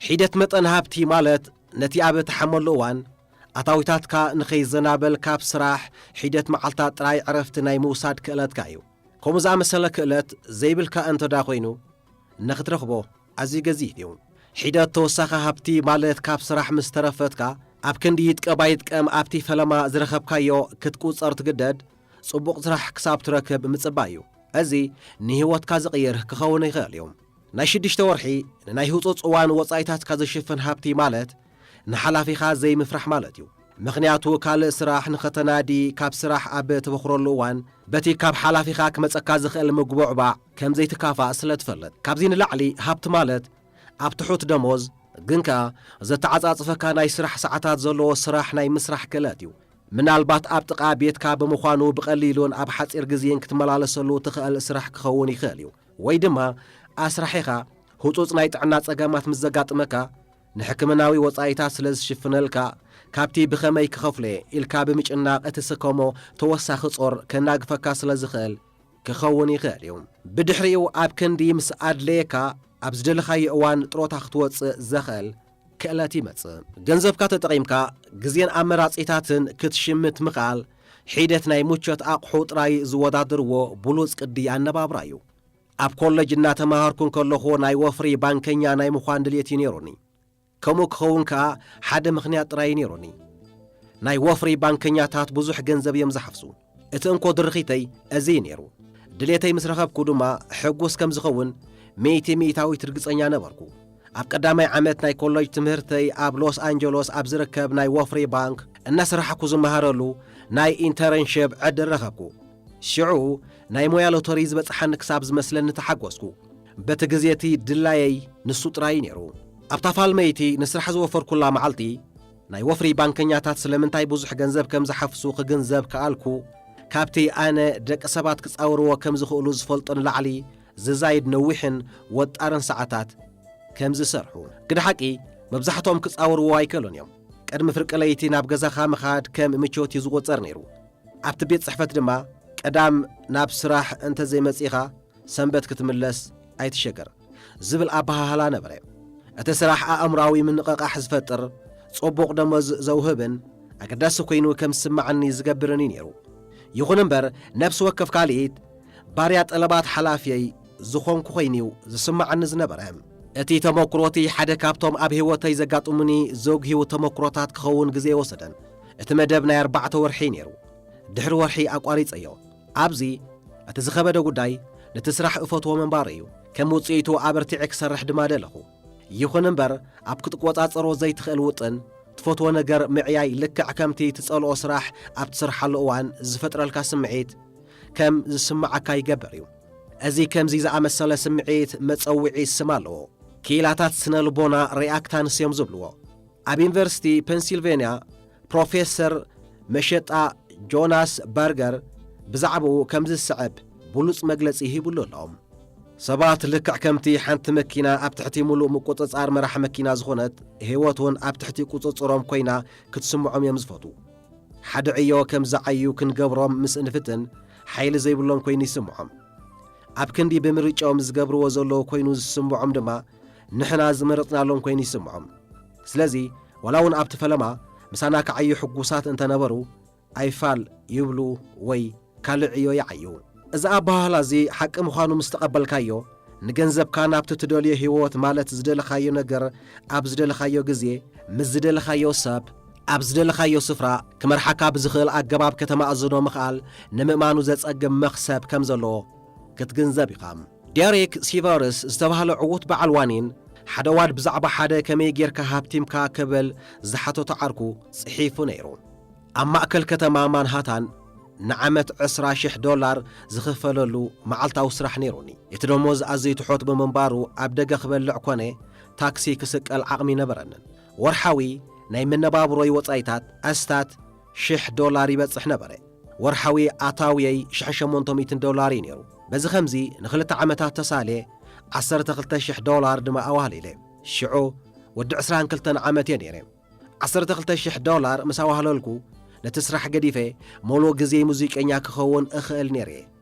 ሒደት መጠን ሃብቲ ማለት ነቲ ኣብ እትሓመሉ እዋን ኣታዊታትካ ንኸይዘናበል ካብ ስራሕ ሒደት መዓልታት ጥራይ ዕረፍቲ ናይ ምውሳድ ክእለትካ እዩ። ከምኡ ዝኣመሰለ ክእለት ዘይብልካ እንተ ደኣ ኮይኑ፣ ንኽትረኽቦ ኣዝዩ ገዚፍ እዩ። ሒደት ተወሳኺ ሃብቲ ማለት ካብ ስራሕ ምስ ተረፈትካ ኣብ ክንዲ ይጥቀም ኣይጥቀም ኣብቲ ፈለማ ዝረኸብካዮ ክትቁጸር ትግደድ፣ ጽቡቕ ስራሕ ክሳብ ትረክብ ምጽባይ እዩ። እዚ ንህይወትካ ዝቕይር ክኸውን ይኽእል እዩ። ናይ ሽዱሽተ ወርሒ ንናይ ህጹጽ እዋን ወጻኢታትካ ዝሽፍን ሃብቲ ማለት ንሓላፊኻ ዘይምፍራሕ ማለት እዩ። ምኽንያቱ ካልእ ስራሕ ንኸተናዲ ካብ ስራሕ ኣብ ትበኹረሉ እዋን በቲ ካብ ሓላፊኻ ክመጸካ ዝኽእል ምጉብዕባዕ ከም ዘይትካፋእ ስለ ትፈልጥ። ካብዚ ንላዕሊ ሃብቲ ማለት ኣብ ትሑት ደሞዝ ግን ከኣ ዘተዓጻጽፈካ ናይ ስራሕ ሰዓታት ዘለዎ ስራሕ ናይ ምስራሕ ክእለት እዩ። ምናልባት ኣብ ጥቓ ቤትካ ብምዃኑ ብቐሊሉን ኣብ ሓጺር ግዜን ክትመላለሰሉ ትኽእል ስራሕ ክኸውን ይኽእል እዩ። ወይ ድማ ኣስራሒኻ ህጹጽ ናይ ጥዕና ጸገማት ምስ ዘጋጥመካ ንሕክምናዊ ወጻኢታት ስለ ዝሽፍነልካ ካብቲ ብኸመይ ክኸፍሎ ኢልካ ብምጭናቕ እትስከሞ ተወሳኺ ጾር ከናግፈካ ስለ ዝኽእል ክኸውን ይኽእል እዩ። ብድሕሪኡ ኣብ ክንዲ ምስ ኣድለየካ ኣብ ዝደለኻዮ እዋን ጥሮታ ክትወጽእ ዘኽእል ክእለት ይመጽእ። ገንዘብካ ተጠቒምካ ግዜን ኣመራጺታትን ክትሽምት ምኽኣል ሒደት ናይ ምቾት ኣቕሑ ጥራይ ዝወዳደርዎ ብሉጽ ቅዲ ኣነባብራ እዩ። ኣብ ኮለጅ እናተማሃርኩ እንከለኹ ናይ ወፍሪ ባንከኛ ናይ ምዃን ድልየት እዩ ነይሩኒ። ከምኡ ክኸውን ከኣ ሓደ ምኽንያት ጥራይ እዩ ነይሩኒ። ናይ ወፍሪ ባንከኛታት ብዙሕ ገንዘብ እዮም ዝሓፍሱ። እቲ እንኮ ድርኺተይ እዚ እዩ ነይሩ። ድሌተይ ምስ ረኸብኩ ድማ ሕጉስ ከም ዝኸውን ሚእቲ ሚእታዊት ርግጸኛ ነበርኩ። ኣብ ቀዳማይ ዓመት ናይ ኮለጅ ትምህርተይ ኣብ ሎስ ኣንጀሎስ ኣብ ዝርከብ ናይ ወፍሪ ባንክ እናሰራሕኩ ዝመሃረሉ ናይ ኢንተርንሽፕ ዕድል ረኸብኩ። ሽዑ ናይ ሞያ ሎተሪ ዝበጽሓኒ ክሳብ ዝመስለኒ ተሓጎስኩ። በቲ ግዜ እቲ ድላየይ ንሱ ጥራይ ነይሩ። ኣብታ ፋልመይቲ ንስራሕ ዝወፈርኩላ መዓልቲ ናይ ወፍሪ ባንከኛታት ስለምንታይ ብዙሕ ገንዘብ ከም ዝሓፍሱ ክግንዘብ ከኣልኩ። ካብቲ ኣነ ደቂ ሰባት ክጻወርዎ ከም ዝኽእሉ ዝፈልጦ ንላዕሊ ዝዛይድ ነዊሕን ወጣርን ሰዓታት ከም ዝሰርሑ። ግደ ሓቂ መብዛሕትኦም ክጻወርዎ ኣይክእሉን እዮም። ቅድሚ ፍርቂ ለይቲ ናብ ገዛኻ ምኻድ ከም ምቾት እዩ ዝቑጸር ነይሩ። ኣብቲ ቤት ጽሕፈት ድማ ቀዳም ናብ ስራሕ እንተ ዘይመጺኻ ሰንበት ክትምለስ ኣይትሸገር ዝብል ኣበሃህላ ነበረ። እቲ ስራሕ ኣእምሮኣዊ ምንቕቓሕ ዝፈጥር፣ ጽቡቕ ደሞዝ ዘውህብን ኣገዳሲ ኮይኑ ከም ዝስምዓኒ ዝገብርን እዩ ነይሩ። ይኹን እምበር ነፍሲ ወከፍ ካልኢት ባርያ ጠለባት ሓላፍየይ ዝኾንኩ ኮይኑ እዩ ዝስምዓኒ ዝነበረ። እቲ ተመክሮ እቲ ሓደ ካብቶም ኣብ ህይወተይ ዘጋጥሙኒ ዘጉህዩ ተመክሮታት ክኸውን ግዜ ኣይወሰደን። እቲ መደብ ናይ ኣርባዕተ ወርሒ ነይሩ። ድሕሪ ወርሒ ኣቋሪጸዮ። ኣብዚ እቲ ዝኸበደ ጉዳይ ነቲ ስራሕ እፈትዎ ምንባሩ እዩ። ከም ውጽኢቱ ኣበርቲዐ ክሰርሕ ድማ ደለኹ። ይኹን እምበር ኣብ ክትቆጻጸሮ ዘይትኽእል ውጥን ትፈትዎ ነገር ምዕያይ ልክዕ ከምቲ ትጸልኦ ስራሕ ኣብ ትሰርሓሉ እዋን ዝፈጥረልካ ስምዒት ከም ዝስምዓካ ይገብር እዩ። እዚ ከምዚ ዝኣመሰለ ስምዒት መጸውዒ ስም ኣለዎ። ክኢላታት ስነ ልቦና ሪኣክታንስ እዮም ዝብልዎ። ኣብ ዩኒቨርሲቲ ፔንሲልቬንያ ፕሮፌሰር መሸጣ ጆናስ በርገር ብዛዕባኡ ከምዚ ዝስዕብ ብሉጽ መግለጺ ሂብሉ ኣሎ። ሰባት ልክዕ ከምቲ ሓንቲ መኪና ኣብ ትሕቲ ምሉእ ምቁጽጻር መራሕ መኪና ዝኾነት፣ ህይወት እውን ኣብ ትሕቲ ቁጽጽሮም ኮይና ክትስምዖም እዮም ዝፈትዉ። ሓደ ዕዮ ከም ዝዓዩ ክንገብሮም ምስ እንፍትን ሓይሊ ዘይብሎም ኮይኑ ይስምዖም። ኣብ ክንዲ ብምርጫኦም ዝገብርዎ ዘለዉ ኮይኑ ዝስምዖም ድማ ንሕና ዝመረጽናሎም ኮይኑ ይስምዖም። ስለዚ ዋላ እውን ኣብቲ ፈለማ ምሳና ክዓዩ ሕጉሳት እንተነበሩ ኣይፋል ይብሉ ወይ ካልእ ዕዮ ይዓዩ። እዚ ኣበሃህላ እዚ ሓቂ ምዃኑ ምስ ተቐበልካዮ፣ ንገንዘብካ ናብቲ ትደልዮ ህይወት ማለት ዝደለኻዮ ነገር ኣብ ዝደለኻዮ ግዜ ምስ ዝደለኻዮ ሰብ ኣብ ዝደለኻዮ ስፍራ ክመርሓካ ብዝኽእል ኣገባብ ከተማእዝኖ ምኽኣል ንምእማኑ ዘጸግም መኽሰብ ከም ዘለዎ ክትግንዘብ ኢኻ። ዴሪክ ሲቨርስ ዝተባህለ ዕዉት በዓል ዋኒን ሓደ ዋድ ብዛዕባ ሓደ ከመይ ጌርካ ሃብቲምካ ክብል ዝሓተቶ ዓርኩ ጽሒፉ ነይሩ። ኣብ ማእከል ከተማ ማንሃታን ንዓመት ዕስራ ሽሕ ዶላር ዝኽፈለሉ መዓልታዊ ስራሕ ነይሩኒ። እቲ ደሞዝ ኣዝዩ ትሑት ብምንባሩ ኣብ ደገ ክበልዕ ኮነ ታክሲ ክስቀል ዓቕሚ ነበረንን። ወርሓዊ ናይ መነባብሮይ ወጻኢታት ኣስታት ሽሕ ዶላር ይበጽሕ ነበረ። ወርሓዊ ኣታውየይ ሽሕን ሸሞንተ ሚእትን ዶላር እዩ ነይሩ። በዚ ኸምዚ ንኽልተ ዓመታት ተሳልየ ዓሰርተ ክልተ ሽሕ ዶላር ድማ ኣዋህሊለ። ሽዑ ወዲ ዕስራን ክልተን ዓመት እየ ነይረ። ዓሰርተ ክልተ ሽሕ ዶላር ምስ ኣዋህለልኩ ነቲ ስራሕ ገዲፈ ምሉእ ግዜ ሙዚቀኛ ክኸውን እኽእል ነይረ።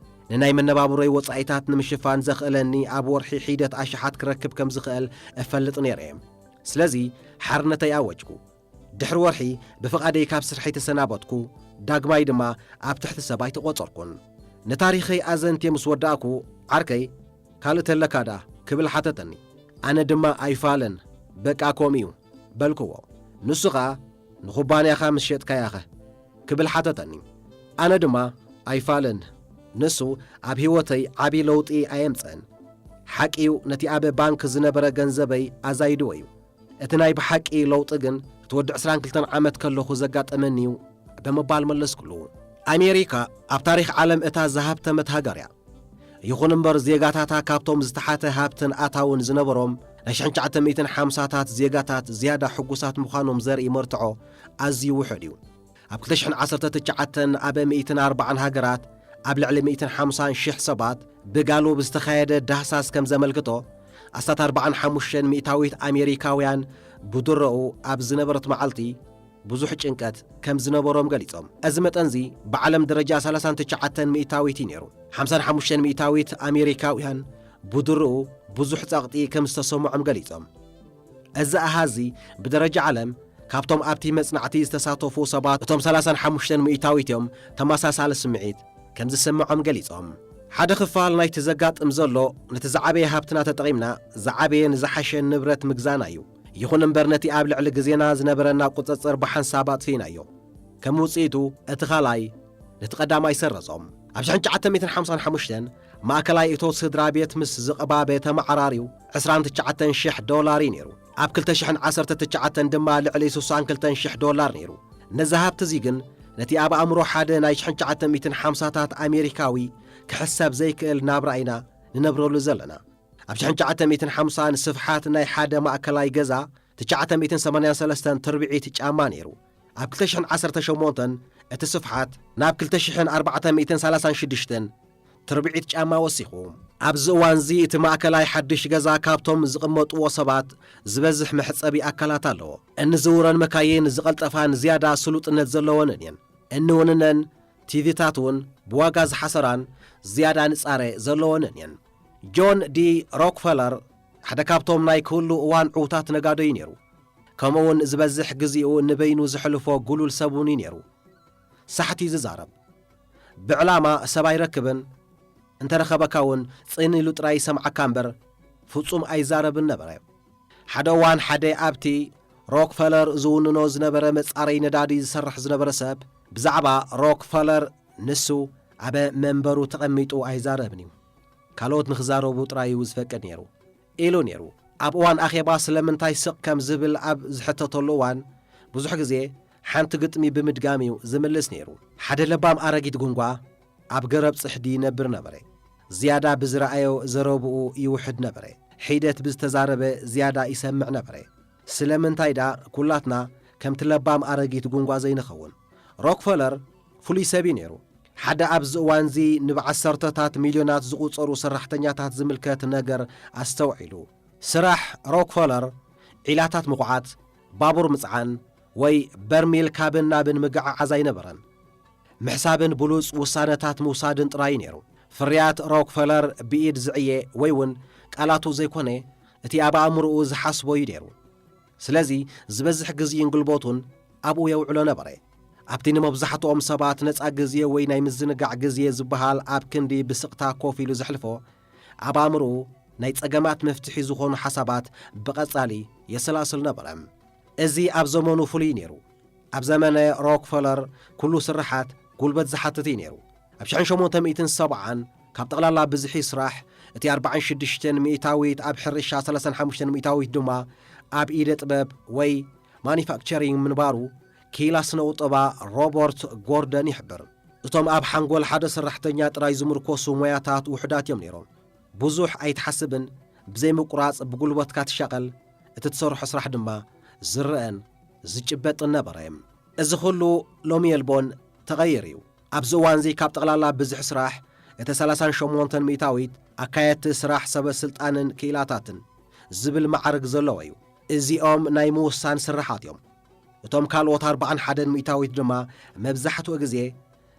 ንናይ መነባብሮይ ወጻኢታት ንምሽፋን ዘኽእለኒ ኣብ ወርሒ ሒደት ኣሽሓት ክረክብ ከም ዝኽእል እፈልጥ ነይረ። ስለዚ ሓርነተይ ኣወጅኩ። ድሕሪ ወርሒ ብፍቓደይ ካብ ስርሐይ ተሰናበትኩ። ዳግማይ ድማ ኣብ ትሕቲ ሰብኣይ ተቖጸርኩን። ንታሪኸይ ኣዘንትየ ምስ ወዳእኩ፣ ዓርከይ፣ ካልእ ተለካ ዳ ክብል ሓተተኒ። ኣነ ድማ ኣይፋለን፣ በቃ ከምኡ እዩ በልክዎ። ንሱ ኸኣ ንኹባንያኻ ምስ ሸጥካያኸ ክብል ሓተተኒ። ኣነ ድማ ኣይፋለን፣ ንሱ ኣብ ህይወተይ ዓቢ ለውጢ ኣየምጸን። ሓቂ እዩ፣ ነቲ ኣብ ባንክ ዝነበረ ገንዘበይ ኣዛይድዎ እዩ። እቲ ናይ ብሓቂ ለውጢ ግን እቲ ወዲ ዕስራን ክልተን ዓመት ከለኹ ዘጋጠመኒ እዩ ብምባል መለስኩሉ። ኣሜሪካ ኣብ ታሪኽ ዓለም እታ ዝሃብተመት ሃገር እያ። ይኹን እምበር ዜጋታታ ካብቶም ዝተሓተ ሃብትን ኣታውን ዝነበሮም ናይ ሽሕን ትሽዓተ ሚእትን ሓምሳታት ዜጋታት ዝያዳ ሕጉሳት ምዃኖም ዘርኢ መርትዖ ኣዝዩ ውሑድ እዩ። ኣብ ክልተ ሽሕን ዓሰርተ ትሽዓተን ኣብ ሚእትን ኣርባዓን ሃገራት ኣብ ልዕሊ ሚእትን ሓምሳን ሽሕ ሰባት ብጋሉብ ዝተኻየደ ዳህሳስ ከም ዘመልክቶ፣ ኣስታት ኣርባዓን ሓሙሽተን ሚእታዊት ኣሜሪካውያን ብድሮኡ ኣብ ዝነበረት መዓልቲ ብዙሕ ጭንቀት ከም ዝነበሮም ገሊጾም። እዚ መጠንዚ ብዓለም ደረጃ ሰላሳን ትሽዓተን ሚእታዊት እዩ ነይሩ። ሓምሳን ሓሙሽተን ሚእታዊት ኣሜሪካውያን ብድሮኡ ብዙሕ ጸቕጢ ከም ዝተሰምዖም ገሊጾም። እዚ ኣሃዚ ብደረጃ ዓለም ካብቶም ኣብቲ መጽናዕቲ ዝተሳተፉ ሰባት እቶም ሰላሳን ሓሙሽተን ሚእታዊት እዮም ተመሳሳሊ ስምዒት ከም ዝስምዖም ገሊጾም። ሓደ ክፋል ናይቲ ዘጋጥም ዘሎ፣ ነቲ ዝዓበየ ሃብትና ተጠቒምና ዝዓበየን ዝሓሸን ንብረት ምግዛእና እዩ። ይኹን እምበር ነቲ ኣብ ልዕሊ ግዜና ዝነበረና ቁጽጽር ብሓንሳብ ኣጥፊእናዮ። ከም ውጽኢቱ እቲ ካልኣይ ነቲ ቀዳማይ ሰረዞም። ኣብ ሽሕን ትሽዓተ ሚእትን ሓምሳን ሓሙሽተን ማእከላይ እቶት ስድራ ቤት ምስ ዝቐባበ ተመዓራርዩ ዕስራን ትሽዓተን ሽሕ ዶላር እዩ ነይሩ። ኣብ ክልተ ሽሕን ዓሰርተ ትሽዓተን ድማ ልዕሊ ስሳን ክልተን ሽሕ ዶላር ነይሩ። ነዚ ሃብቲ እዚ ግን ነቲ ኣብ ኣእምሮ ሓደ ናይ ሽሕን ትሽዓተ ሚእትን ሓምሳታት ኣሜሪካዊ ክሕሰብ ዘይክእል ናብራ ኢና ንነብረሉ ዘለና። ኣብ ሽሕን ትሽዓተ ሚእትን ሓምሳን ስፍሓት ናይ ሓደ ማእከላይ ገዛ ትሽዓተ ሚእትን ሰማንያን ሰለስተን ትርብዒት ጫማ ነይሩ። ኣብ ክልተ ሽሕን ዓሰርተ ሸሞንተን እቲ ስፍሓት ናብ ክልተ ሽሕን ኣርባዕተ ሚእትን ሰላሳን ሽዱሽተን ትርብዒት ጫማ ወሲኹ። ኣብዚ እዋንዚ እቲ ማእከላይ ሓድሽ ገዛ ካብቶም ዝቕመጥዎ ሰባት ዝበዝሕ መሕጸቢ ኣካላት ኣለዎ። እንዝውረን መካይን ዝቐልጠፋን ዝያዳ ስሉጥነት ዘለወንን እየን። እንውንነን ቲቪታት እውን ብዋጋ ዝሓሰራን ዝያዳ ንጻረ ዘለወንን እየን። ጆን ዲ ሮክፈለር ሓደ ካብቶም ናይ ኩሉ እዋን ዕዉታት ነጋዶ እዩ ነይሩ። ከምኡ እውን ዝበዝሕ ግዜኡ ንበይኑ ዘሕልፎ ጉሉል ሰብ እውን እዩ ነይሩ። ሳሕቲ ዝዛረብ። ብዕላማ ሰብ ኣይረክብን፣ እንተረኸበካ እውን ጽን ኢሉ ጥራይ ይሰምዓካ እምበር ፍጹም ኣይዛረብን ነበረ። ሓደ እዋን ሓደ ኣብቲ ሮክፈለር ዝውንኖ ዝነበረ መጻረይ ነዳዲ ዝሰርሕ ዝነበረ ሰብ ብዛዕባ ሮክፈለር ንሱ ኣብ መንበሩ ተቐሚጡ ኣይዛረብን እዩ፣ ካልኦት ንኽዛረቡ ጥራይ እዩ ዝፈቅድ ነይሩ ኢሉ ነይሩ። ኣብ እዋን ኣኼባ ስለምንታይ ስቕ ከም ዝብል ኣብ ዝሕተተሉ እዋን ብዙሕ ግዜ ሓንቲ ግጥሚ ብምድጋም እዩ ዝምልስ ነይሩ። ሓደ ለባም ኣረጊት ጉንጓ ኣብ ገረብ ጽሕዲ ይነብር ነበረ። ዝያዳ ብዝረኣዮ ዘረብኡ ይውሕድ ነበረ። ሒደት ብዝተዛረበ ዝያዳ ይሰምዕ ነበረ። ስለምንታይ ደኣ ኩላትና ከምቲ ለባም ኣረጊት ጉንጓ ዘይንኸውን? ሮክፈለር ፍሉይ ሰብ እዩ ነይሩ። ሓደ ኣብዚ እዋንዚ ንብዓሰርተታት ሚልዮናት ዝቑጸሩ ሰራሕተኛታት ዝምልከት ነገር ኣስተውዒሉ። ስራሕ ሮክፈለር ዒላታት ምኹዓት፣ ባቡር ምጽዓን ወይ በርሚል ካብን ናብን ምግዕዓዝ ኣይነበረን። ምሕሳብን ብሉጽ ውሳነታት ምውሳድን ጥራይ ነይሩ። ፍርያት ሮክፈለር ብኢድ ዝዕየ ወይ እውን ቃላቱ ዘይኮነ፣ እቲ ኣብ ኣእምሮኡ ዝሓስቦ እዩ ነይሩ። ስለዚ ዝበዝሕ ግዜን ጉልበቱን ኣብኡ የውዕሎ ነበረ። ኣብቲ ንመብዛሕትኦም ሰባት ነጻ ግዜ ወይ ናይ ምዝንጋዕ ግዜ ዝበሃል ኣብ ክንዲ ብስቕታ ኮፍ ኢሉ ዘሕልፎ፣ ኣብ ኣእምሮኡ ናይ ጸገማት መፍትሒ ዝኾኑ ሓሳባት ብቐጻሊ የሰላስል ነበረ። እዚ ኣብ ዘመኑ ፍሉይ ነይሩ። ኣብ ዘመነ ሮክፈለር ኩሉ ስርሓት ጉልበት ዝሓትት እዩ ነይሩ። ኣብ ሽሕን ሸሞንተ ሚእትን ሰብዓን ካብ ጠቕላላ ብዝሒ ስራሕ እቲ ኣርባዓን ሽዱሽተን ሚእታዊት ኣብ ሕርሻ፣ ሰላሳን ሓሙሽተን ሚእታዊት ድማ ኣብ ኢደ ጥበብ ወይ ማኒፋክቸሪንግ ምንባሩ ክኢላ ስነ ቁጠባ ሮበርት ጎርደን ይሕብር። እቶም ኣብ ሓንጎል ሓደ ሰራሕተኛ ጥራይ ዝምርኮሱ ሞያታት ውሑዳት እዮም ነይሮም። ብዙሕ ኣይትሓስብን፣ ብዘይ ምቁራጽ ብጉልበትካ ትሻቐል፣ እቲ ትሰርሖ ስራሕ ድማ ዝረኣን ዝጭበጥን ነበረ። እዚ ኹሉ ሎሚ የልቦን፣ ተቐይሩ እዩ። ኣብዚ እዋንዚ ካብ ጠቕላላ ብዝሒ ስራሕ እቲ ሰላሳን ሸሞንተን ሚእታዊት ኣካየድቲ ስራሕ፣ ሰበ ስልጣንን ክኢላታትን ዝብል ማዕርግ ዘለዎ እዩ። እዚኦም ናይ ምውሳን ስርሓት እዮም። እቶም ካልኦት ኣርባዓን ሓደን ሚእታዊት ድማ መብዛሕትኡ ግዜ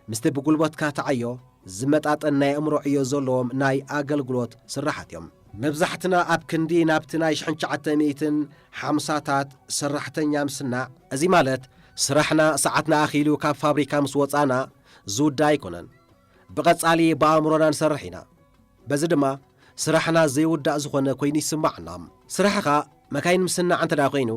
ምስቲ ብጉልበትካ ትዓዮ ዝመጣጠን ናይ ኣእምሮ ዕዮ ዘለዎም ናይ ኣገልግሎት ስርሓት እዮም። መብዛሕትና ኣብ ክንዲ ናብቲ ናይ ሽሕን ትሽዓተ ሚእትን ሓምሳታት ሰራሕተኛ ምስናዕ፣ እዚ ማለት ስራሕና ሰዓትና ኣኺሉ ካብ ፋብሪካ ምስ ወጻና ዝውዳ ኣይኮነን። ብቐጻሊ ብኣእምሮና ንሰርሕ ኢና። በዚ ድማ ስራሕና ዘይውዳእ ዝኾነ ኮይኑ ይስማዓና። ስራሕኻ መካይን ምስናዕ እንተ ደኣ ኮይኑ፣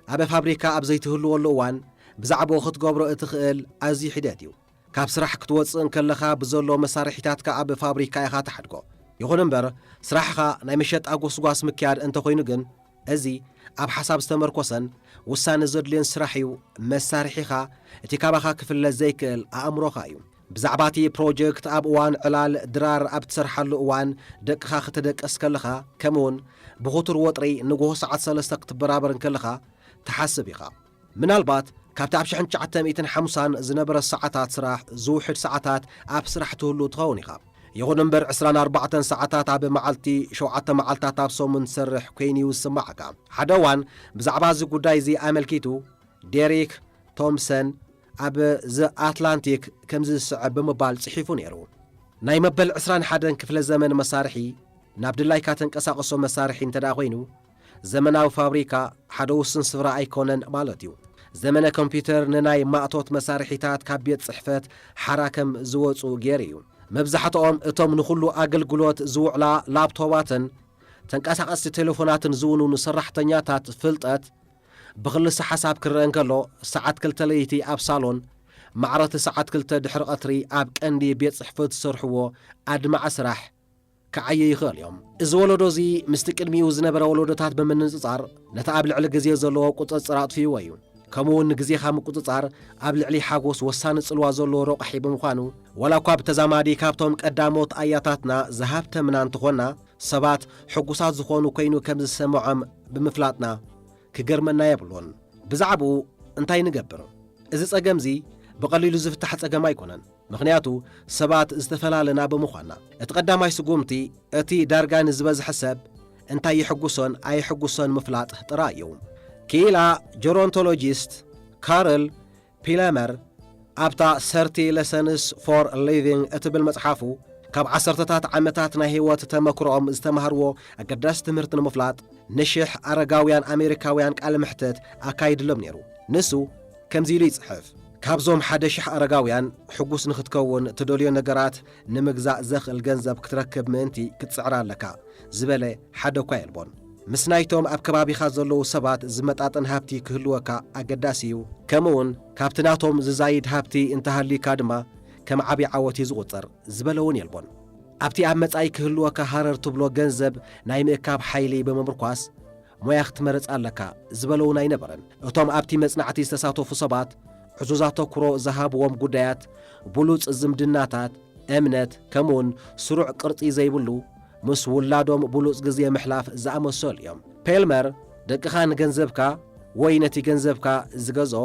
ኣብ ፋብሪካ ኣብ ዘይትህልወሉ እዋን ብዛዕባኡ ክትገብሮ እትኽእል ኣዝዩ ሒደት እዩ። ካብ ስራሕ ክትወጽእ እንከለኻ ብዘሎ መሳርሒታትካ ኣብ ፋብሪካ ኢኻ ትሓድጎ። ይኹን እምበር፣ ስራሕኻ ናይ መሸጣ ጎስጓስ ምክያድ እንተኾይኑ ግን፣ እዚ ኣብ ሓሳብ ዝተመርኮሰን ውሳነ ዘድልዮን ስራሕ እዩ። መሳርሒኻ እቲ ካባኻ ክፍለ ዘይክእል ኣእምሮኻ እዩ። ብዛዕባ እቲ ፕሮጀክት ኣብ እዋን ዕላል ድራር ኣብ ትሰርሓሉ እዋን ደቅኻ ክትደቅስ ከለኻ፣ ከምኡውን ብኽቱር ወጥሪ ንግሆ ሰዓት ሰለስተ ክትበራበር እንከለኻ ትሓስብ ኢኻ። ምናልባት ካብቲ ኣብ ሽሕን ትሽዓተ ሚእትን ሓምሳን ዝነበረ ሰዓታት ስራሕ ዝውሕድ ሰዓታት ኣብ ስራሕ ትህሉ ትኸውን ኢኻ። ይኹን እምበር ዕስራን ኣርባዕተን ሰዓታት ኣብ መዓልቲ ሸውዓተ መዓልታት ኣብ ሰሙን ትሰርሕ ኮይኑ እዩ ዝስምዓካ። ሓደ እዋን ብዛዕባ እዚ ጉዳይ እዚ ኣመልኪቱ ዴሪክ ቶምሰን ኣብ ዘ ኣትላንቲክ ከምዚ ዝስዕብ ብምባል ጽሒፉ ነይሩ። ናይ መበል ዕስራን ሓደን ክፍለ ዘመን መሳርሒ ናብ ድላይካ ተንቀሳቕሶ መሳርሒ እንተ ደኣ ኮይኑ፣ ዘመናዊ ፋብሪካ ሓደ ውሱን ስፍራ ኣይኮነን ማለት እዩ። ዘመነ ኮምፒውተር ንናይ ማእቶት መሳርሒታት ካብ ቤት ጽሕፈት ሓራ ከም ዝወጹ ገይሩ እዩ። መብዛሕትኦም እቶም ንኹሉ ኣገልግሎት ዝውዕላ ላፕቶባትን ተንቀሳቐስቲ ቴሌፎናትን ዝውንኑ ሰራሕተኛታት ፍልጠት ብኽልሰ ሓሳብ ክረአ እንከሎ፣ ሰዓት ክልተ ለይቲ ኣብ ሳሎን፣ ማዕረቲ ሰዓት ክልተ ድሕሪ ቀትሪ ኣብ ቀንዲ ቤት ጽሕፈት ዝሰርሕዎ ኣድማዒ ስራሕ ክዓዩ ይኽእል እዮም። እዚ ወለዶ እዚ ምስቲ ቅድሚኡ ዝነበረ ወለዶታት ብምንጽጻር፣ ነቲ ኣብ ልዕሊ ግዜ ዘለዎ ቁጽጽር ኣጥፊእዎ እዩ። ከምኡ እውን ንግዜኻ ምቁጽጻር ኣብ ልዕሊ ሓጎስ ወሳኒ ጽልዋ ዘለዎ ረቋሒ ብምዃኑ፣ ዋላ እኳ ብተዛማዲ ካብቶም ቀዳሞት ኣያታትና ዝሃብተምና እንተኾንና፣ ሰባት ሕጉሳት ዝኾኑ ኮይኑ ከም ዝሰምዖም ብምፍላጥና ክገርመና የብሉን። ብዛዕባኡ እንታይ ንገብር? እዚ ጸገምዚ ብቐሊሉ ዝፍታሕ ጸገም ኣይኮነን። ምኽንያቱ ሰባት ዝተፈላለና ብምዃንና። እቲ ቀዳማይ ስጉምቲ እቲ ዳርጋ ንዝበዝሐ ሰብ እንታይ የሕጉሶን ኣየሕጉሶን ምፍላጥ ጥራይ እዩ። ክኢላ ጀሮንቶሎጂስት ካርል ፒለመር ኣብታ ሰርቲ ለሰንስ ፎር ሊቪንግ እትብል መጽሓፉ ካብ ዓሰርተታት ዓመታት ናይ ህይወት ተመክሮኦም ዝተማህርዎ ኣገዳሲ ትምህርቲ ንምፍላጥ ንሽሕ ኣረጋውያን ኣሜሪካውያን ቃለ መሕትት ኣካይድሎም ነይሩ። ንሱ ከምዚ ኢሉ ይጽሕፍ፣ ካብዞም ሓደ ሽሕ ኣረጋውያን ሕጉስ ንኽትከውን ትደልዮ ነገራት ንምግዛእ ዘኽእል ገንዘብ ክትረክብ ምእንቲ ክትጽዕር ኣለካ ዝበለ ሓደ እኳ የልቦን። ምስ ናይቶም ኣብ ከባቢኻ ዘለዉ ሰባት ዝመጣጠን ሃብቲ ክህልወካ ኣገዳሲ እዩ። ከምኡውን ካብቲ ናቶም ዝዛይድ ሃብቲ እንተሃልዩካ ድማ ከም ዓቢ ዓወት እዩ ዝቑጸር ዝበለ እውን የልቦን። ኣብቲ ኣብ መጻኢ ክህልወካ ሃረር ትብሎ ገንዘብ ናይ ምእካብ ሓይሊ ብምምርኳስ ሞያ ክትመርጽ ኣለካ ዝበለ እውን ኣይነበረን። እቶም ኣብቲ መጽናዕቲ ዝተሳተፉ ሰባት ዕዙዝ ኣተኩሮ ዝሃብዎም ጉዳያት ብሉጽ ዝምድናታት፣ እምነት፣ ከምኡውን ስሩዕ ቅርጺ ዘይብሉ ምስ ውላዶም ብሉጽ ግዜ ምሕላፍ ዝኣመሰሉ እዮም። ፔልመር ደቅኻ ንገንዘብካ ወይ ነቲ ገንዘብካ ዝገዝኦ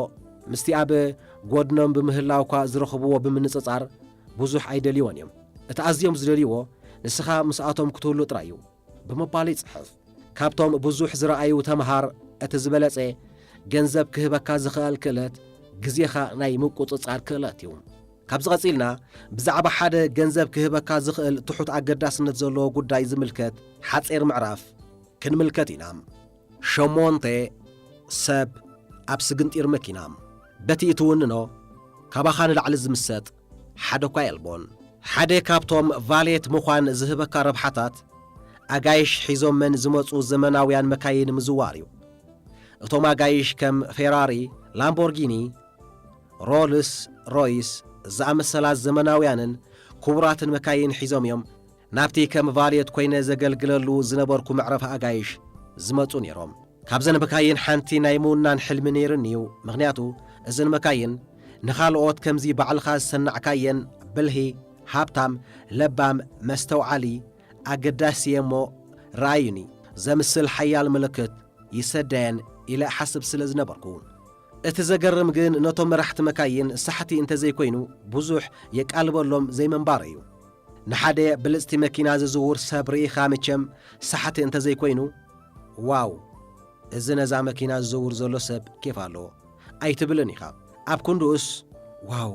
ምስቲ ኣብ ጎድኖም ብምህላውካ ዝረኽብዎ ብምንጽጻር ብዙሕ ኣይደልይዎን እዮም። እቲ ኣዝዮም ዝደልይዎ ንስኻ ምስኣቶም ክትህሉ ጥራይ እዩ ብምባል ይጽሕፍ። ካብቶም ብዙሕ ዝረኣዩ ተምሃር እቲ ዝበለጸ ገንዘብ ክህበካ ዝኽእል ክእለት ግዜኻ ናይ ምቁጽጻር ክእለት እዩ። ካብዚ ቀጺልና ብዛዕባ ሓደ ገንዘብ ክህበካ ዝኽእል ትሑት ኣገዳስነት ዘለዎ ጉዳይ ዝምልከት ሓጺር ምዕራፍ ክንምልከት ኢና። ሸሞንተ፣ ሰብ ኣብ ስግንጢር መኪና። በቲ እትውንኖ ካባኻ ንላዕሊ ዝምሰጥ ሓደ እኳ የልቦን። ሓደ ካብቶም ቫሌት ምዃን ዝህበካ ረብሓታት ኣጋይሽ ሒዞመን ዝመጹ ዘመናውያን መካይን ምዝዋር እዩ። እቶም ኣጋይሽ ከም ፌራሪ፣ ላምቦርጊኒ፣ ሮልስ ሮይስ ዝኣመሰላ ዘመናውያንን ክቡራትን መካይን ሒዞም እዮም ናብቲ ከም ቫልየት ኮይነ ዘገልግለሉ ዝነበርኩ መዕረፊ ኣጋይሽ ዝመጹ ነይሮም። ካብዘን መካይን ሓንቲ ናይ ምውናን ሕልሚ ነይርኒ እዩ። ምኽንያቱ እዘን መካይን ንኻልኦት ከምዚ ባዕልኻ ዝሰናዕካየን ብልሂ፣ ሃብታም፣ ለባም፣ መስተውዓሊ፣ ኣገዳሲ እየ እሞ ረኣዩኒ ዘምስል ሓያል ምልክት ይሰደየን ኢለ እሓስብ ስለ ዝነበርኩ። እቲ ዘገርም ግን ነቶም መራሕቲ መካይን ሳሕቲ እንተዘይኮይኑ ብዙሕ የቃልበሎም ዘይምንባሩ እዩ። ንሓደ ብልጽቲ መኪና ዝዝውር ሰብ ርኢኻ መቸም ሳሕቲ እንተዘይኮይኑ፣ "ዋው፣ እዚ ነዛ መኪና ዝዝውር ዘሎ ሰብ ኬፍ ኣለዎ" ኣይትብልን ኢኻ። ኣብ ክንድኡስ፣ "ዋው፣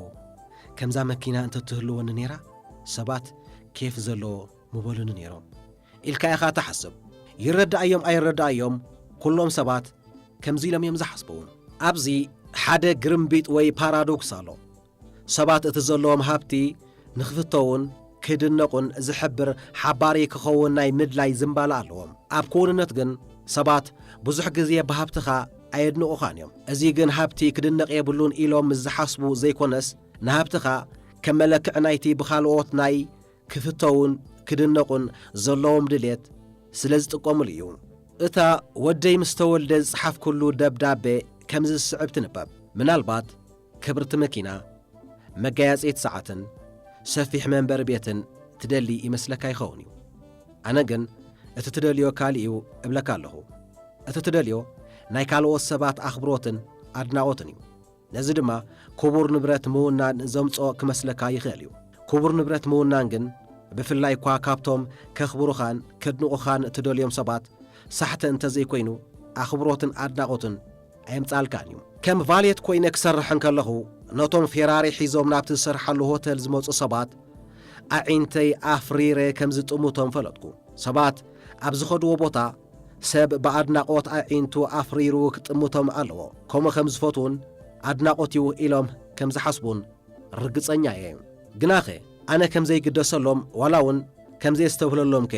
ከምዛ መኪና እንተትህልወኒ ነይራ፣ ሰባት ኬፍ ዘለዎ ምበሉኒ ነይሮም" ኢልካ ኢኻ ትሓስብ። ይረዳእዮም ኣይረዳእዮም፣ ኩሎም ሰባት ከምዚ ኢሎም እዮም ዝሓስቡ። ኣብዚ ሓደ ግርምቢጥ ወይ ፓራዶክስ ኣሎ። ሰባት እቲ ዘለዎም ሃብቲ ንኽፍተውን ክድነቑን ዝሕብር ሓባሪ ክኸውን ናይ ምድላይ ዝንባለ ኣለዎም። ኣብ ክውንነት ግን ሰባት ብዙሕ ግዜ ብሃብትኻ ኣየድንቑኻን እዮም። እዚ ግን ሃብቲ ክድነቕ የብሉን ኢሎም ምስ ዝሓስቡ ዘይኮነስ፣ ንሃብትኻ ከም መለክዒ ናይቲ ብኻልኦት ናይ ክፍተውን ክድነቑን ዘለዎም ድሌት ስለ ዝጥቀሙሉ እዩ። እታ ወደይ ምስ ተወልደ ዝጸሓፍኩሉ ደብዳቤ ከምዚ ዝስዕብ ትንበብ። ምናልባት ክብርቲ መኪና፣ መጋየጺት ሰዓትን ሰፊሕ መንበሪ ቤትን ትደሊ ይመስለካ ይኸውን እዩ። ኣነ ግን እቲ ትደልዮ ካልእ እዩ እብለካ ኣለኹ። እቲ ትደልዮ ናይ ካልኦት ሰባት ኣኽብሮትን ኣድናቖትን እዩ። ነዚ ድማ ክቡር ንብረት ምውናን ዘምጽኦ ክመስለካ ይኽእል እዩ። ክቡር ንብረት ምውናን ግን፣ ብፍላይ እኳ ካብቶም ከኽብሩኻን ከድንቑኻን እትደልዮም ሰባት ሳሕቲ እንተ ዘይኮይኑ፣ ኣኽብሮትን ኣድናቖትን ኣየምጽኣልካን እዩ። ከም ቫሌት ኮይነ ክሰርሕ እንከለኹ፣ ነቶም ፌራሪ ሒዞም ናብቲ ዝሰርሓሉ ሆተል ዝመጹ ሰባት ኣዒንተይ ኣፍሪረ ከም ዝጥምቶም ፈለጥኩ። ሰባት ኣብ ዝኸድዎ ቦታ ሰብ ብኣድናቖት ኣዒንቱ ኣፍሪሩ ክጥምቶም ኣለዎ። ከምኡ ከም ዝፈትዉን ኣድናቖት እዩ ኢሎም ከም ዝሓስቡን ርግጸኛ እየ። ግናኸ ኣነ ከም ዘይግደሰሎም ዋላ እውን ከም ዘየስተብህለሎምከ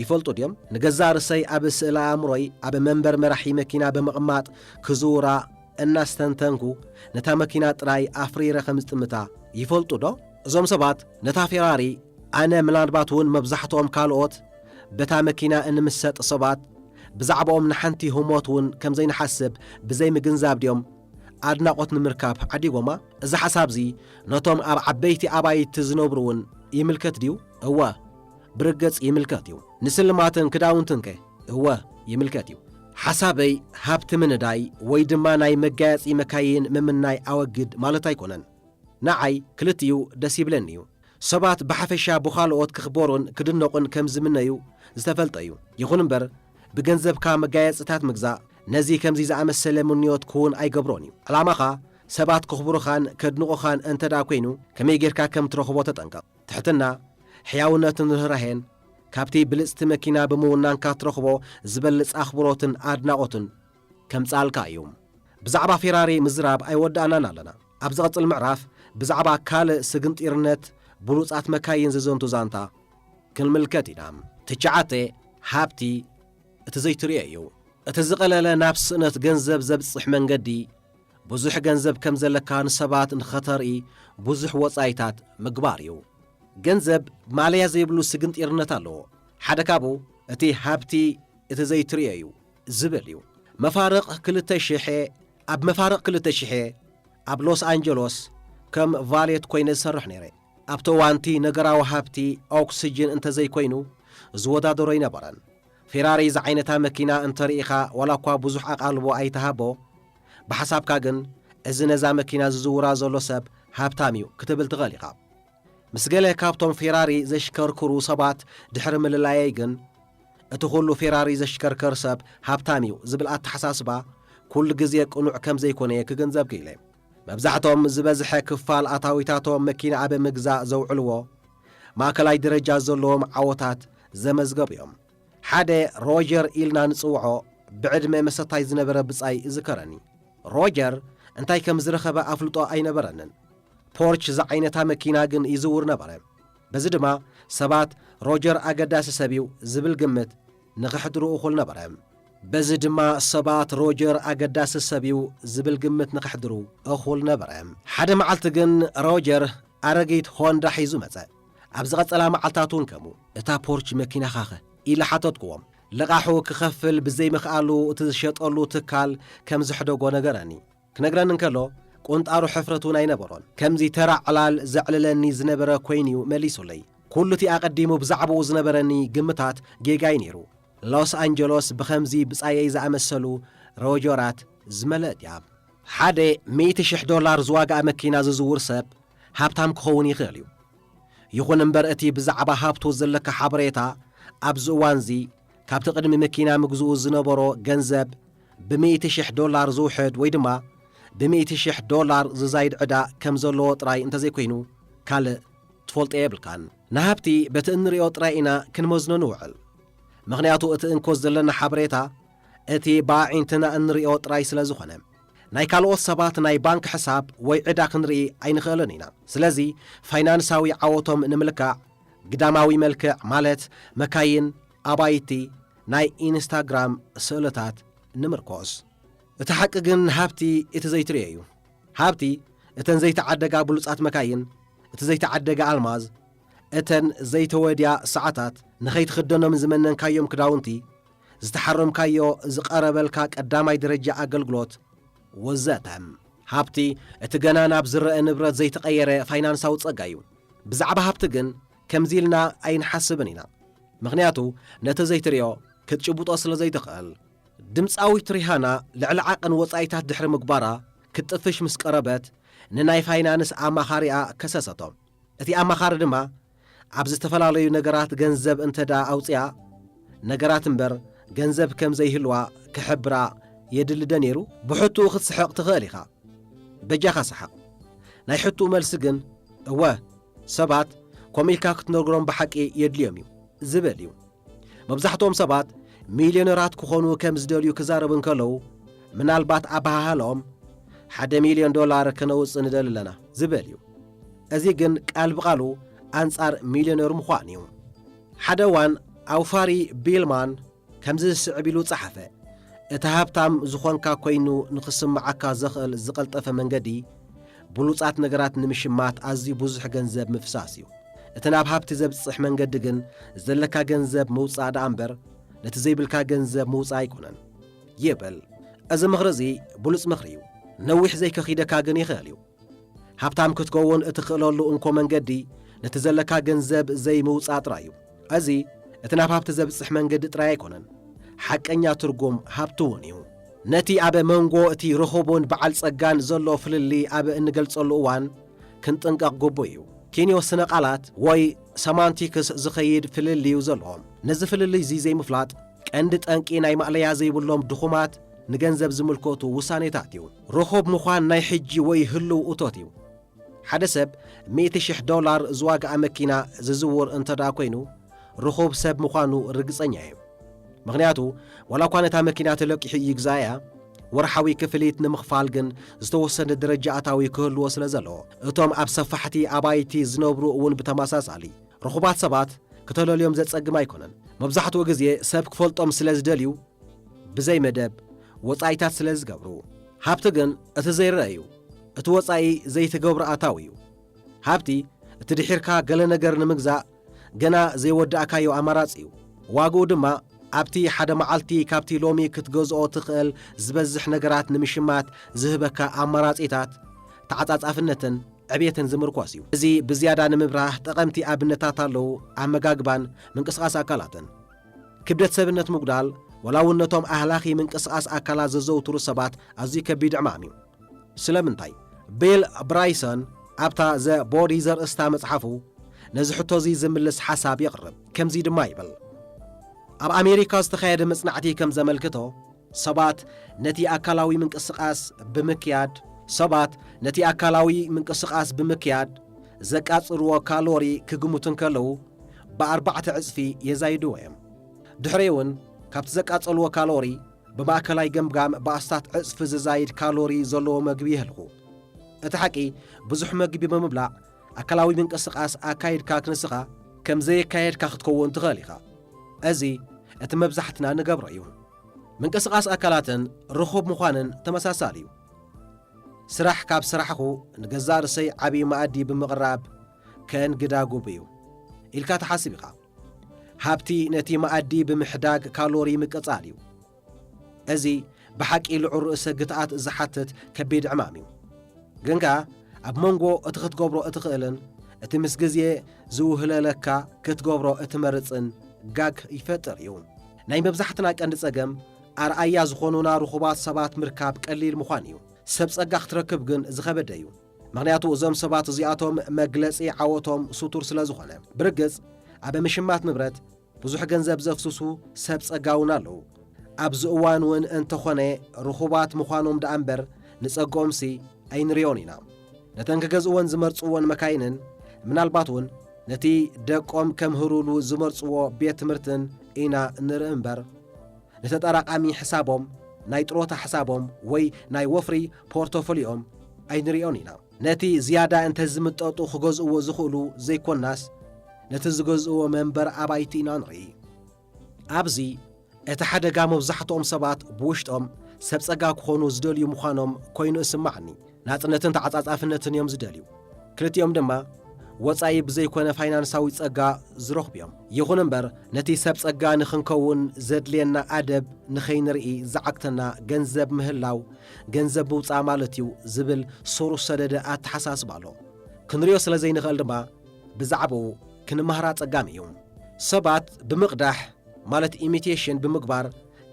ይፈልጡ ድዮም? ንገዛእ ርእሰይ ኣብ ስእለ ኣእምሮይ ኣብ መንበር መራሒ መኪና ብምቕማጥ ክዝውራ እናስተንተንኩ ነታ መኪና ጥራይ ኣፍሪረ ከም ዝጥምታ ይፈልጡ ዶ? እዞም ሰባት ነታ ፌራሪ ኣነ ምናልባት እውን መብዛሕትኦም ካልኦት በታ መኪና እንምሰጥ ሰባት ብዛዕባኦም ንሓንቲ ህሞት እውን ከም ዘይንሓስብ ብዘይምግንዛብ ድዮም ኣድናቖት ንምርካብ ዓዲጎማ? እዚ ሓሳብዚ ነቶም ኣብ ዓበይቲ ኣባይቲ ዝነብሩ እውን ይምልከት ድዩ? እወ፣ ብርግጽ ይምልከት እዩ። ንስልማትን ክዳውንትንከ? እወ፣ ይምልከት እዩ። ሓሳበይ ሃብቲ ምንዳይ ወይ ድማ ናይ መጋየጺ መካይን ምምናይ ኣወግድ ማለት ኣይኮነን። ንዓይ ክልቲኡ ደስ ይብለኒ እዩ። ሰባት ብሓፈሻ ብኻልኦት ክኽበሩን ክድነቑን ከም ዝምነዩ ዝተፈልጠ እዩ። ይኹን እምበር፣ ብገንዘብካ መጋየጽታት ምግዛእ ነዚ ከምዚ ዝኣመሰለ ምንዮት ክውን ኣይገብሮን እዩ። ዕላማኻ ሰባት ክኽብሩኻን ከድንቑኻን እንተ ደኣ ኮይኑ፣ ከመይ ጌርካ ከም ትረኽቦ ተጠንቀቕ። ትሕትና፣ ሕያውነትን ርህራሄን ካብቲ ብልጽቲ መኪና ብምውናንካ ትረኽቦ ዝበልጽ ኣኽብሮትን ኣድናቖትን ከምጽኣልካ እዩ። ብዛዕባ ፌራሪ ምዝራብ ኣይወዳእናን ኣለና። ኣብ ዝቐጽል ምዕራፍ ብዛዕባ ካልእ ስግንጢርነት ብሉጻት መካይን ዝዘንቱ ዛንታ ክንምልከት ኢና። ትሽዓተ፣ ሃብቲ እቲ ዘይትርእዮ እዩ። እቲ ዝቐለለ ናብ ስእነት ገንዘብ ዘብጽሕ መንገዲ፣ ብዙሕ ገንዘብ ከም ዘለካ ንሰባት ንኸተርኢ ብዙሕ ወጻኢታት ምግባር እዩ። ገንዘብ ማለያ ዘይብሉ ስግንጢርነት ኣለዎ። ሓደ ካብኡ እቲ ሃብቲ እቲ ዘይትርእዮ እዩ ዝብል እዩ። መፋርቕ ክልተ ሽሕ፣ ኣብ መፋርቕ ክልተ ሽሕ ኣብ ሎስ ኣንጀሎስ ከም ቫሌት ኮይነ ዝሰርሕ ነይረ። ኣብቲ እዋንቲ ነገራዊ ሃብቲ ኦክስጅን እንተዘይኮይኑ ዝወዳደሮ ኣይነበረን። ፌራሪ ዝዓይነታ መኪና እንተርኢኻ ዋላ እኳ ብዙሕ ኣቓልቦ ኣይተሃቦ፣ ብሓሳብካ ግን እዚ ነዛ መኪና ዝዝውራ ዘሎ ሰብ ሃብታም እዩ ክትብል ትኽእል ኢኻ። ምስ ገለ ካብቶም ፌራሪ ዘሽከርክሩ ሰባት ድሕሪ ምልላየይ ግን፣ እቲ ኩሉ ፌራሪ ዘሽከርከር ሰብ ሃብታም እዩ ዝብል ኣተሓሳስባ ኩሉ ግዜ ቅኑዕ ከም ዘይኮነ ክግንዘብ ክኢለ። መብዛሕቶም ዝበዝሐ ክፋል ኣታዊታቶም መኪና ኣብ ምግዛእ ዘውዕልዎ ማእከላይ ደረጃ ዘለዎም ዓወታት ዘመዝገቡ እዮም። ሓደ ሮጀር ኢልና ንጽውዖ ብዕድመ መሰታይ ዝነበረ ብጻይ እዝከረኒ። ሮጀር እንታይ ከም ዝረኸበ ኣፍልጦ ኣይነበረንን። ፖርች ዝዓይነታ መኪና ግን ይዝውር ነበረ። በዚ ድማ ሰባት ሮጀር ኣገዳሲ ሰብ እዩ ዝብል ግምት ንኽሕድሩ እኹል ነበረ። በዚ ድማ ሰባት ሮጀር ኣገዳሲ ሰብ እዩ ዝብል ግምት ንኽሕድሩ እኹል ነበረ። ሓደ መዓልቲ ግን ሮጀር ኣረጊት ሆንዳ ሒዙ መጸ። ኣብ ዝቐጸላ መዓልታት እውን ከምኡ። "እታ ፖርች መኪናኻኸ?" ኢለ ሓተትክዎም። ልቓሑ ክኸፍል ብዘይምኽኣሉ እቲ ዝሸጠሉ ትካል ከም ዘሕደጎ ነገረኒ። ክነግረኒ እንከሎ ቁንጣሮ ሕፍረት እውን ኣይነበሮን። ከምዚ ተራ ዕላል ዘዕልለኒ ዝነበረ ኮይኑ'ዩ መሊሱለይ። ኩሉ እቲ ኣቐዲሙ ብዛዕባኡ ዝነበረኒ ግምታት ጌጋ እዩ ነይሩ። ሎስ ኣንጀሎስ ብኸምዚ ብጻየይ ዝኣመሰሉ ሮጀራት ዝመልአት እያ። ሓደ ሚእቲ ሽሕ ዶላር ዝዋግኣ መኪና ዝዝውር ሰብ ሃብታም ክኸውን ይኽእል እዩ። ይኹን እምበር እቲ ብዛዕባ ሃብቱ ዘለካ ሓበሬታ ኣብዚ እዋንዚ ካብቲ ቅድሚ መኪና ምግዝኡ ዝነበሮ ገንዘብ ብሚእቲ ሽሕ ዶላር ዝውሕድ ወይ ድማ ብሚእቲ ሽሕ ዶላር ዝዛይድ ዕዳ ከም ዘለዎ ጥራይ እንተዘይኮይኑ ካልእ ትፈልጦ የብልካን። ንሃብቲ በቲ እንርእዮ ጥራይ ኢና ክንመዝኖ ንውዕል። ምኽንያቱ እቲ እንኮ ዘለና ሓበሬታ እቲ ብኣዒንትና እንሪኦ ጥራይ ስለ ዝኾነ። ናይ ካልኦት ሰባት ናይ ባንክ ሕሳብ ወይ ዕዳ ክንርኢ ኣይንኽእልን ኢና። ስለዚ ፋይናንሳዊ ዓወቶም ንምልካዕ ግዳማዊ መልክዕ ማለት መካይን፣ ኣባይቲ፣ ናይ ኢንስታግራም ስእልታት ንምርኮስ። እቲ ሓቂ ግን ሃብቲ እቲ ዘይትርእዮ እዩ። ሃብቲ እተን ዘይተዓደጋ ብሉጻት መካይን፣ እቲ ዘይተዓደገ ኣልማዝ፣ እተን ዘይተወድያ ሰዓታት፣ ንኸይትኽደኖም ዝመነንካዮም ክዳውንቲ፣ ዝተሓረምካዮ ዝቐረበልካ ቀዳማይ ደረጃ ኣገልግሎት ወዘተ። ሃብቲ እቲ ገና ናብ ዝረአ ንብረት ዘይተቐየረ ፋይናንሳዊ ጸጋ እዩ። ብዛዕባ ሃብቲ ግን ከምዚ ኢልና ኣይንሓስብን ኢና። ምኽንያቱ ነቲ ዘይትርእዮ ክትጭብጦ ስለ ዘይትኽእል። ድምጻዊት ሪሃና ልዕሊ ዓቐን ወጻኢታት ድሕሪ ምግባራ ክትጥፍሽ ምስ ቀረበት ንናይ ፋይናንስ ኣማኻሪኣ ከሰሰቶ። እቲ ኣማኻሪ ድማ ኣብ ዝተፈላለዩ ነገራት ገንዘብ እንተ ደኣ ኣውጺኣ፣ ነገራት እምበር ገንዘብ ከም ዘይህልዋ ክሕብራ የድሊ ዶ ነይሩ? ብሕቱኡ ክትስሕቕ ትኽእል ኢኻ። በጃኻ ሰሓቕ። ናይ ሕቱኡ መልሲ ግን እወ፣ ሰባት ኮም ኢልካ ክትነግሮም ብሓቂ የድልዮም እዩ ዝብል እዩ። መብዛሕትኦም ሰባት ሚልዮነራት ክኾኑ ከም ዝደልዩ ክዛረቡ እንከለዉ፣ ምናልባት ኣበሃህላኦም ሓደ ሚልዮን ዶላር ከነውጽእ ንደሊ ኣለና ዝብል እዩ። እዚ ግን ቃል ብቓሉ ኣንጻር ሚልዮነር ምዃን እዩ። ሓደ እዋን ኣውፋሪ ቢልማን ከምዚ ዝስዕብ ኢሉ ጸሓፈ፣ እቲ ሃብታም ዝኾንካ ኮይኑ ንኽስምዓካ ዘኽእል ዝቐልጠፈ መንገዲ ብሉጻት ነገራት ንምሽማት ኣዝዩ ብዙሕ ገንዘብ ምፍሳስ እዩ። እቲ ናብ ሃብቲ ዘብጽሕ መንገዲ ግን ዘለካ ገንዘብ ምውጻእ ደኣ እምበር ነቲ ዘይብልካ ገንዘብ ምውጻእ ኣይኮነን ይብል። እዚ ምኽሪ እዚ ብሉጽ ምኽሪ እዩ። ነዊሕ ዘይከኺደካ ግን ይኽእል እዩ። ሃብታም ክትከውን እትኽእለሉ እንኮ መንገዲ ነቲ ዘለካ ገንዘብ ዘይምውጻእ ጥራይ እዩ። እዚ እቲ ናብ ሃብቲ ዘብጽሕ መንገዲ ጥራይ ኣይኮነን፣ ሓቀኛ ትርጉም ሃብቲ እውን እዩ። ነቲ ኣብ መንጎ እቲ ርኹብን በዓል ጸጋን ዘሎ ፍልልይ ኣብ እንገልጸሉ እዋን ክንጥንቀቕ ግቡእ እዩ። ኪንዮ ስነ ቃላት ወይ ሰማንቲክስ ዝኸይድ ፍልልይ እዩ ዘለዎ። ነዚ ፍልልይ እዚ ዘይምፍላጥ ቀንዲ ጠንቂ ናይ ማእለያ ዘይብሎም ድኹማት ንገንዘብ ዝምልከቱ ውሳኔታት እዩ። ርኹብ ምዃን ናይ ሕጂ ወይ ህልው እቶት እዩ። ሓደ ሰብ ሚእቲ ሽሕ ዶላር ዝዋግኣ መኪና ዝዝውር እንተ ደኣ ኮይኑ፣ ርኹብ ሰብ ምዃኑ ርግጸኛ እዩ። ምኽንያቱ፣ ዋላ እኳ ነታ መኪና ተለቂሑ ይግዛእያ፣ ወርሓዊ ክፍሊት ንምኽፋል ግን ዝተወሰነ ደረጃ ኣታዊ ክህልዎ ስለ ዘለዎ፣ እቶም ኣብ ሰፋሕቲ ኣባይቲ ዝነብሩ እውን ብተመሳሳሊ። ርኹባት ሰባት ክተለልዮም ዘጸግም ኣይኮነን። መብዛሕትኡ ግዜ ሰብ ክፈልጦም ስለ ዝደልዩ፣ ብዘይ መደብ ወጻኢታት ስለ ዝገብሩ። ሃብቲ ግን እቲ ዘይረአ እዩ። እቲ ወጻኢ ዘይትገብሮ ኣታዊ እዩ። ሃብቲ እቲ ድሒርካ ገለ ነገር ንምግዛእ ገና ዘይወዳእካዮ ኣማራጺ እዩ። ዋግኡ ድማ ኣብቲ ሓደ መዓልቲ ካብቲ ሎሚ ክትገዝኦ ትኽእል ዝበዝሕ ነገራት ንምሽማት ዝህበካ ኣማራጺታት፣ ተዓጻጻፍነትን ዕብየትን ዝምርኮስ እዩ። እዚ ብዝያዳ ንምብራህ ጠቐምቲ ኣብነታት ኣለዉ፣ ኣመጋግባን ምንቅስቓስ ኣካላትን። ክብደት ሰብነት ምጉዳል፣ ወላ እውን ነቶም ኣህላኺ ምንቅስቓስ ኣካላት ዘዘውትሩ ሰባት ኣዝዩ ከቢድ ዕማም እዩ። ስለምንታይ? ቢል ብራይሰን ኣብታ ዘ ቦዲ ዘርእስታ መጽሓፉ ነዚ ሕቶ እዚ ዝምልስ ሓሳብ የቕርብ። ከምዚ ድማ ይብል፣ ኣብ ኣሜሪካ ዝተኻየደ መጽናዕቲ ከም ዘመልክቶ፣ ሰባት ነቲ ኣካላዊ ምንቅስቓስ ብምክያድ፣ ሰባት ነቲ ኣካላዊ ምንቅስቓስ ብምክያድ ዘቃጽልዎ ካሎሪ ክግምቱ እንከለዉ፣ ብኣርባዕተ ዕጽፊ የዛይድዎ እዮም። ድሕሪኡ እውን ካብቲ ዘቃጸልዎ ካሎሪ ብማእከላይ ገምጋም ብኣስታት ዕጽፊ ዝዛይድ ካሎሪ ዘለዎ መግቢ የህልኹ። እቲ ሓቂ፣ ብዙሕ መግቢ ብምብላዕ ኣካላዊ ምንቅስቓስ ኣካይድካ ክንስኻ ከም ዘየካየድካ ክትከውን ትኽእል ኢኻ። እዚ እቲ መብዛሕትና ንገብሮ እዩ። ምንቅስቓስ ኣካላትን ርኹብ ምዃንን ተመሳሳሊ እዩ። ስራሕ ካብ ስራሕኹ ንገዛእ ርእሰይ ዓብዪ መኣዲ ብምቕራብ ከእንግዳ ግቡእ እዩ ኢልካ ትሓስብ ኢኻ። ሃብቲ ነቲ መኣዲ ብምሕዳግ ካሎሪ ምቅጻል እዩ። እዚ ብሓቂ ልዑል ርእሰ ግትኣት ዝሓትት ከቢድ ዕማም እዩ። ግን ከኣ ኣብ መንጎ እቲ ክትገብሮ እትኽእልን እቲ ምስ ግዜ ዝውህለለካ ክትገብሮ እትመርጽን ጋግ ይፈጥር እዩ። ናይ መብዛሕትና ቀንዲ ጸገም ኣርኣያ ዝኾኑና ርኹባት ሰባት ምርካብ ቀሊል ምዃን እዩ። ሰብ ጸጋ ክትረክብ ግን ዝኸበደ እዩ። ምኽንያቱ እዞም ሰባት እዚኣቶም መግለጺ ዓወቶም ስቱር ስለ ዝኾነ። ብርግጽ ኣብ ምሽማት ንብረት ብዙሕ ገንዘብ ዘፍስሱ ሰብ ጸጋ እውን ኣለዉ። ኣብዚ እዋን እውን እንተኾነ ርኹባት ምዃኖም ደኣ እምበር ንጸግኦምሲ ኣይንሪኦን ኢና። ነተን ክገዝእወን ዝመርጽወን መካይንን ምናልባት እውን ነቲ ደቆም ከምህሩሉ ዝመርጽዎ ቤት ትምህርትን ኢና ንርኢ እምበር፣ ንተጠራቓሚ ሕሳቦም፣ ናይ ጥሮታ ሕሳቦም ወይ ናይ ወፍሪ ፖርቶፎሊኦም ኣይንሪኦን ኢና። ነቲ ዝያዳ እንተ ዝምጠጡ ክገዝእዎ ዝኽእሉ ዘይኮናስ፣ ነቲ ዝገዝእዎ መንበር ኣባይቲ ኢና ንርኢ። ኣብዚ እቲ ሓደጋ መብዛሕትኦም ሰባት ብውሽጦም ሰብ ጸጋ ክኾኑ ዝደልዩ ምዃኖም ኮይኑ እስምዓኒ። ናጽነትን ተዓጻጻፍነትን እዮም ዝደልዩ። ክልቲኦም ድማ ወጻኢ ብዘይኮነ ፋይናንሳዊ ጸጋ ዝረኽቡ እዮም። ይኹን እምበር፣ ነቲ ሰብ ጸጋ ንኽንከውን ዘድልየና ኣደብ ንኸይንርኢ ዝዓግተና ገንዘብ ምህላው፣ ገንዘብ ምውጻእ ማለት እዩ ዝብል ሱር ዝሰደደ ኣተሓሳስባ ኣሎ። ክንሪኦ ስለ ዘይንኽእል ድማ ብዛዕባኡ ክንመሃር ኣጸጋሚ እዩ። ሰባት ብምቕዳሕ ማለት ኢሚቴሽን ብምግባር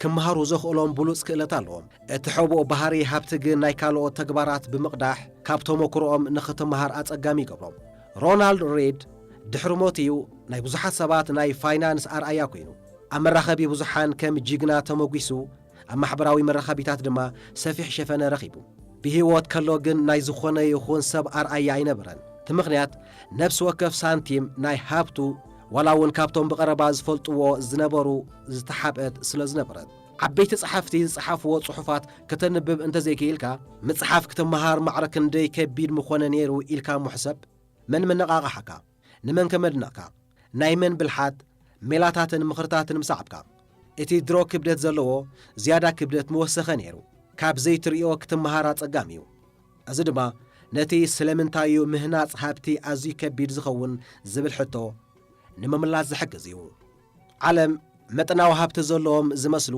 ክመሃሩ ዘኽእሎም ብሉጽ ክእለት ኣለዎም። እቲ ሕቡእ ባህሪ ሃብቲ ግን ናይ ካልኦት ተግባራት ብምቕዳሕ ካብ ተመክሮኦም ንኽትመሃር ኣጸጋሚ ይገብሮ። ሮናልድ ሬድ ድሕሪ ሞቱ እዩ ናይ ብዙሓት ሰባት ናይ ፋይናንስ ኣርኣያ ኮይኑ። ኣብ መራኸቢ ብዙሓን ከም ጅግና ተመጒሱ፣ ኣብ ማሕበራዊ መራኸቢታት ድማ ሰፊሕ ሸፈነ ረኺቡ። ብህይወት ከሎ ግን ናይ ዝኾነ ይኹን ሰብ ኣርኣያ ኣይነበረን። እቲ ምኽንያት ነፍሲ ወከፍ ሳንቲም ናይ ሃብቱ ዋላ እውን ካብቶም ብቐረባ ዝፈልጥዎ ዝነበሩ ዝተሓብአት ስለ ዝነበረት። ዓበይቲ ጸሓፍቲ ዝጸሓፍዎ ጽሑፋት ከተንብብ እንተዘይክኢልካ፣ ምጽሓፍ ክትመሃር ማዕረ ክንደይ ከቢድ ምኾነ ነይሩ ኢልካ እሞ ሕሰብ። መን መነቓቕሓካ? ንመን ከመድነቕካ? ናይ መን ብልሓት፣ ሜላታትን ምኽርታትን ምሰዓብካ? እቲ ድሮ ክብደት ዘለዎ ዝያዳ ክብደት ምወሰኸ ነይሩ። ካብ ዘይትርእዮ ክትመሃር ኣጸጋሚ እዩ። እዚ ድማ ነቲ ስለምንታይ እዩ ምህናጽ ሃብቲ ኣዝዩ ከቢድ ዝኸውን ዝብል ሕቶ ንምምላስ ዝሕግዝ እዩ። ዓለም መጠናዊ ሃብቲ ዘለዎም ዝመስሉ፣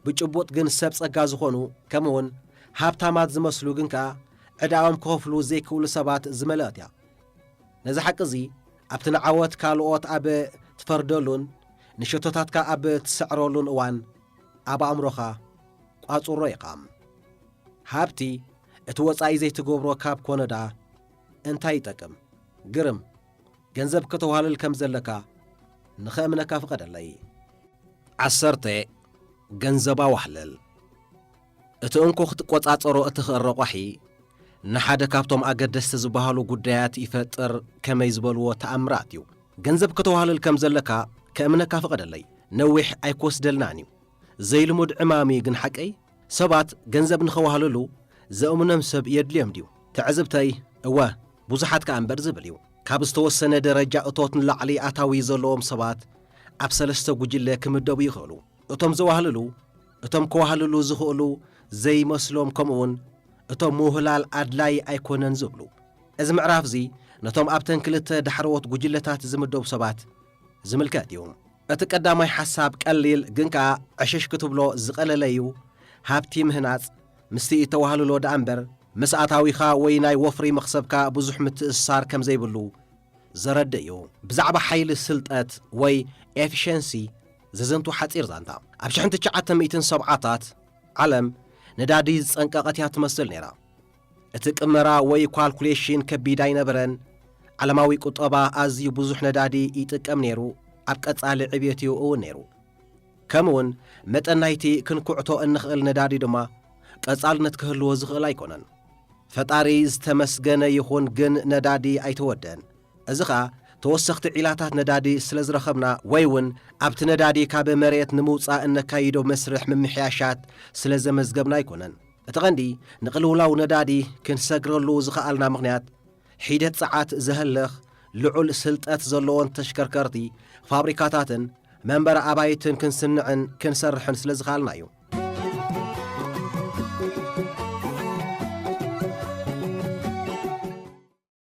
ብጭቡጥ ግን ሰብ ጸጋ ዝኾኑ፣ ከምኡውን ሃብታማት ዝመስሉ ግን ከኣ ዕዳኦም ክኸፍሉ ዘይክእሉ ሰባት ዝመልአት እያ። ነዚ ሓቂ እዚ ኣብቲ ንዓወት ካልኦት ኣብ ትፈርደሉን ንሸቶታትካ ኣብ ትስዕረሉን እዋን ኣብ ኣእምሮኻ ቋጽሮ ኢኻ። ሃብቲ እቲ ወጻኢ ዘይትገብሮ ካብ ኮነ ደኣ እንታይ ይጠቅም? ግርም፣ ገንዘብ ከተዋህልል ከም ዘለካ ንኸእምነካ ፍቐደለይ። ዓሰርተ፣ ገንዘብ ኣዋህልል። እቲ እንኮ ክትቆጻጸሮ እትኽእል ረቋሒ ንሓደ ካብቶም ኣገደስቲ ዝበሃሉ ጉዳያት ይፈጥር ከመይ ዝበልዎ ተኣምራት እዩ። ገንዘብ ከተዋህልል ከም ዘለካ ከእምነካ ፍቐደለይ። ነዊሕ ኣይክወስደልናን እዩ። ዘይልሙድ ዕማም እዩ ግን ሓቀይ? ሰባት ገንዘብ ንኸዋህልሉ ዘእምኖም ሰብ የድልዮም ድዩ? ትዕዝብተይ እወ፣ ብዙሓት ከኣ እምበር ዝብል እዩ። ካብ ዝተወሰነ ደረጃ እቶት ንላዕሊ ኣታዊ ዘለዎም ሰባት ኣብ ሰለስተ ጉጅለ ክምደቡ ይኽእሉ። እቶም ዘዋህልሉ፣ እቶም ከዋህልሉ ዝኽእሉ ዘይመስሎም፣ ከምኡውን እቶም ምውህላል ኣድላይ ኣይኮነን ዝብሉ። እዚ ምዕራፍ እዚ ነቶም ኣብተን ክልተ ዳሕረዎት ጉጅለታት ዝምደቡ ሰባት ዝምልከት እዩ። እቲ ቀዳማይ ሓሳብ ቀሊል ግን ከኣ ዕሽሽ ክትብሎ ዝቐለለ እዩ። ሃብቲ ምህናጽ ምስቲ እተዋህልሎ ደኣ እምበር ምስ ኣታዊኻ ወይ ናይ ወፍሪ መኽሰብካ ብዙሕ ምትእስሳር ከም ዘይብሉ ዘረድእ እዩ። ብዛዕባ ሓይሊ ስልጠት ወይ ኤፊሸንሲ ዘዘንቱ ሓጺር ዛንታ። ኣብ ሽሕን ትሽዓተ ሚእትን ሰብዓታት ዓለም ነዳዲ ዝጸንቀቐት እያ ትመስል ነይራ። እቲ ቅመራ ወይ ኳልኩሌሽን ከቢድ ኣይነበረን። ዓለማዊ ቁጠባ ኣዝዩ ብዙሕ ነዳዲ ይጥቀም ነይሩ፣ ኣብ ቀጻሊ ዕብየት እዩ እውን ነይሩ። ከምኡውን መጠን ናይቲ ክንኩዕቶ እንኽእል ነዳዲ ድማ ቀጻልነት ክህልዎ ዝኽእል ኣይኮነን። ፈጣሪ ዝተመስገነ ይኹን ግን ነዳዲ ኣይተወደን። እዚ ኸኣ ተወሰኽቲ ዒላታት ነዳዲ ስለ ዝረኸብና ወይ እውን ኣብቲ ነዳዲ ካብ መሬት ንምውጻእ እነካይዶ መስርሕ ምምሕያሻት ስለ ዘመዝገብና ኣይኮነን። እቲ ቐንዲ ንቕልውላው ነዳዲ ክንሰግረሉ ዝኸኣልና ምኽንያት ሒደት ጸዓት ዘህልኽ ልዑል ስልጠት ዘለዎን ተሽከርከርቲ ፋብሪካታትን መንበሪ ኣባይትን ክንስንዕን ክንሰርሕን ስለ ዝኸኣልና እዩ።